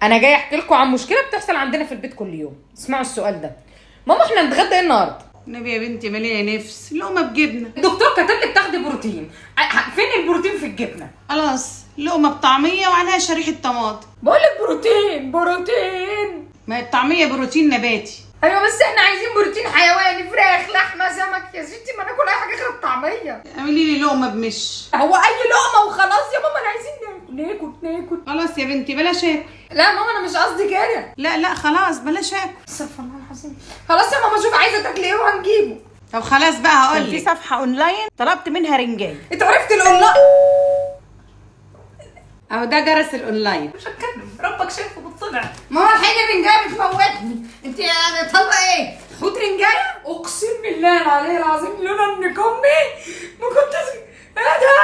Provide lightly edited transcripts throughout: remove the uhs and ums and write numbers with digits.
انا جاي احكي لكم عن مشكلة بتحصل عندنا في البيت كل يوم. اسمعوا السؤال ده: ماما احنا نتغدى ايه النهارده؟ النبي يا بنتي ماليه نفس لقمة بجبنه. الدكتور كتب لك تاخدي بروتين، فين البروتين في الجبنة؟ خلاص لقمة بطعميه وعليها شريحة طماطم. بقول لك بروتين بروتين. ما هي الطعمية بروتين نباتي. ايوه بس احنا عايزين بروتين حيواني، فراخ، لحمه، سمك. يا ستي ما ناكل اي حاجة غير الطعمية. اعملي لي لقمة بمش. هو اي لقمة وخلاص يا ماما، انا عايزين ناكل ناكل ناكل. خلاص يا بنتي بلاش اكل. لا ماما انا مش قصدي كده. لا لا خلاص بلاش اكل. استغفر الله العظيم. خلاص يا ماما شوف عايزه تاكلي ايه وهنجيبه. طب خلاص بقى هقول كان في لك. صفحة اونلاين طلبت منها رنجايه. انت عرفت الاونلاين؟ اهو ده جرس الاونلاين. مش هتكلم، ربك شايفه بالطبع. ماما الحقيقة الرنجايه بتموتني. انت يعني طالبه ايه؟ حوت رنجايه؟ اقسم بالله العلي العظيم لولا ان امي ما كنت ايه ده؟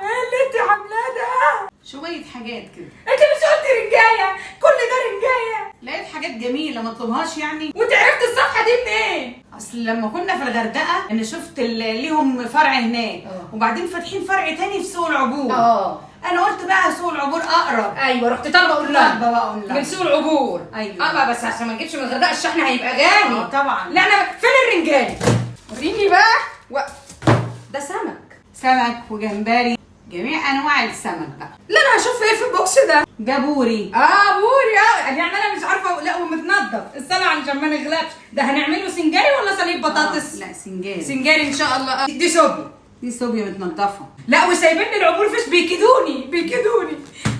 ايه اللي انت عاملاه ده؟ شوية حاجات كده. انت مش قلتي رنجايه؟ كل ده رنجايه؟ لقيت حاجات جميلة ما اطلبهاش يعني. وانت عرفت الصفحة دي منين؟ اصل لما كنا في الغردقه انا شفت ليهم فرع هناك، وبعدين فاتحين فرع تاني في سوق العبور. انا قلت بقى سوق العبور اقرب. ايوه رحت طالبه اونلاين. طالبه بقى اونلاين من سوق العبور. ايوه. اه بس عشان ما نجيبش من الغردقه الشحن هيبقى غالي. طبعا. لا انا فين الرنجايه؟ وريني بقى ده سمك. سمك وجمبري، جميع انواع السمك بقى. لا انا هشوف ايه في ال box ده. ده بوري. بوري. يعني انا مش عارفه. لا ومتنضف الصلاة عشان ما نغلبش. ده هنعمله سنجاري ولا صينية بطاطس؟ لا سنجاري. سنجاري ان شاء الله. دي سوبيا. دي سوبيا متنضفه. لا وسايبين لي العبور فيش، بيكيدوني بيكيدوني.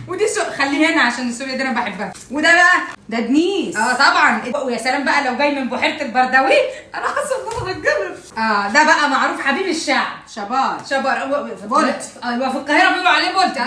ودي خليه هنا عشان السوبيا دي انا بحبها. وده بقى ده دنيس. طبعا. ويا سلام بقى لو جاي من بحيرة البردويل، انا حاسه ان انا هتجرب. ده بقى معروف حبيب الشعب. شبار. شبار بولت. ايوه في القاهرة بيقولوا عليه بولت.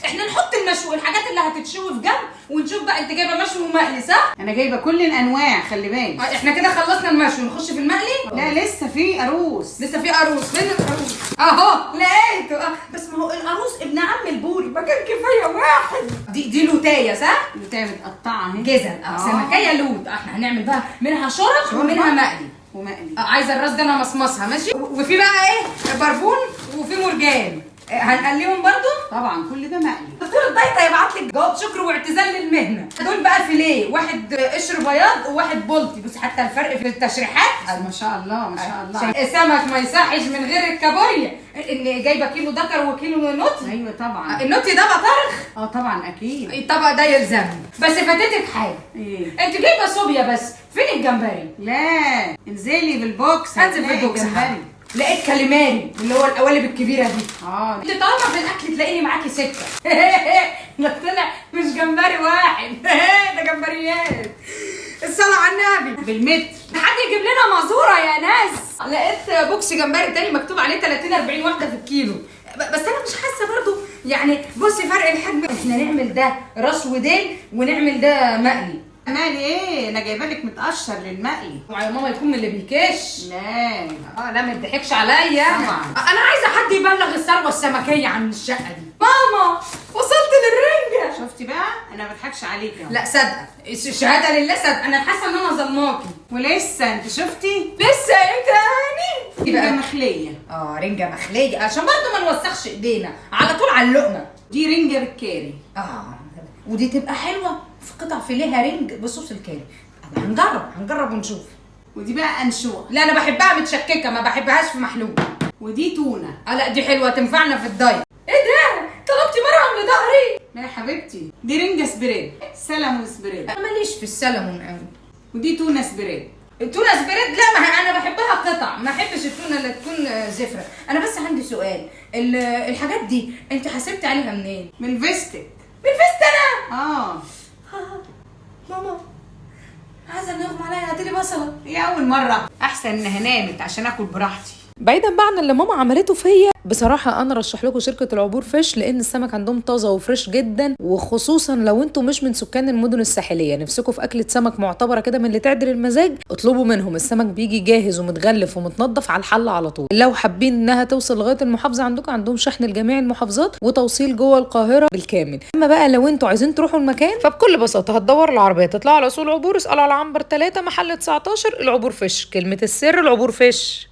احنا نحط المشوي، الحاجات اللي هتتشوي في جنب، ونشوف بقى. انت جايبه مشوي ومقلي صح؟ انا جايبه كل الانواع خلي بالك. احنا كده خلصنا المشوي، نخش في المقلي؟ لا لسه في قاروص. لسه في قاروص. فين القاروص؟ اهو لقيته. بس ما هو القاروص ابن عم البوري، ما كان كفاية واحد. دي لوتايه صح؟ لوتايه متقطعه اهي. جزل. سمكيه لوت. احنا هنعمل بقى منها شرب ومنها مقلي. ومقلي. عايزه الراس ده انا مصمصها ماشي. وفي بقى ايه؟ بربون وفي مرجان. هنقليهم برضو؟ طبعا كل ده مقلي. دكتور الدايت هيبعت لك جواب شكر واعتزال للمهنه. دول بقى فيليه، واحد قشر بياض وواحد بلطي. بص حتى الفرق في التشريحات. ما شاء الله ما شاء الله. سمك ما يصحش من غير الكابوريا. ان جايبه كيلو ذكر وكيلو نوتي. ايوه طبعا. النوتي ده بطرخ. طبعا اكيد. الطبق ده يلزمني. بس فاتتك حاجة. ايه؟ انت جايبه صوبيا بس، فين الجمبري؟ لا انزلي بال box. انزل في ال box. جمبري. لقيت كاليماري اللي هو القوالب الكبيرة دي. انت طالما في الاكل تلاقيني معاكي 6. ده طلع مش جمبري واحد، ده جمبريات. الصلاة على النبي. بالمتر. حد يجيب لنا مازوره يا ناس. لقيت box جمبري تاني مكتوب عليه 30 40 واحدة في الكيلو. بس انا مش حاسه برضو يعني. بصي فرق الحجم. احنا نعمل ده راس وديل ونعمل ده مقلي. مقلي ايه؟ انا جايبه لك متقشر للمقلي. ويا ماما يكون من اللي بيكش. لا لا ما تضحكش عليا. طبعا. انا عايزه حد يبلغ الثروة السمكيه عن الشقة دي. ماما وصلت للرنجه. شفتي بقى انا ما بضحكش عليكي اهو. لا صدقه، الشهادة لله صدقه. انا حاسه ان انا ظلماكي. ولسه انت شفتي؟ لسه ايه تاني؟ رنجه مخليه. رنجه مخليه عشان برضو ما نوسخش ايدينا على طول على اللقمة. دي رنجه بالكاري. ودي تبقى حلوة في قطع فيليها رنج بصوص الكاري. هنجرب ونشوف. ودي بقى انشوه. لا انا بحبها متشككه، ما بحبهاش في محلول. ودي تونه. لا دي حلوة تنفعنا في الدايت. ايه ده؟ طلبتي مرهم لظهري؟ لا يا حبيبتي دي رنجه spread، سلمون spread. انا ماليش في السلمون قوي. ودي تونه spread. التونه spread لا ما انا بحبها قطع، ما احبش التونه اللي تكون زفره. انا بس عندي سؤال، الحاجات دي انت حاسبتي عليها منين؟ من فيستك. من فيست انا؟ ماما عايزه ان يغمى عليا، هاتلي بصله. هي اول مرة. احسن انها نامت عشان اكل براحتي. بعيدا بقى عن اللي ماما عملته فيا، بصراحة انا رشح لكم شركة العبور فيش لان السمك عندهم طازة و fresh جدا، وخصوصا لو انتم مش من سكان المدن الساحلية نفسكم في اكله سمك معتبره كده من اللي تعدل المزاج، اطلبوا منهم. السمك بيجي جاهز ومتغلف ومتنضف على الحلة على طول. لو حابين انها توصل لغاية المحافظة عندكم، عندهم شحن لجميع المحافظات وتوصيل جوه القاهرة بالكامل. اما بقى لو انتم عايزين تروحوا المكان فبكل بساطة هتدوروا العربية، تطلعوا على سوق العبور، اسالوا على عنبر 3 محل 19 العبور فيش، كلمة السر العبور فيش.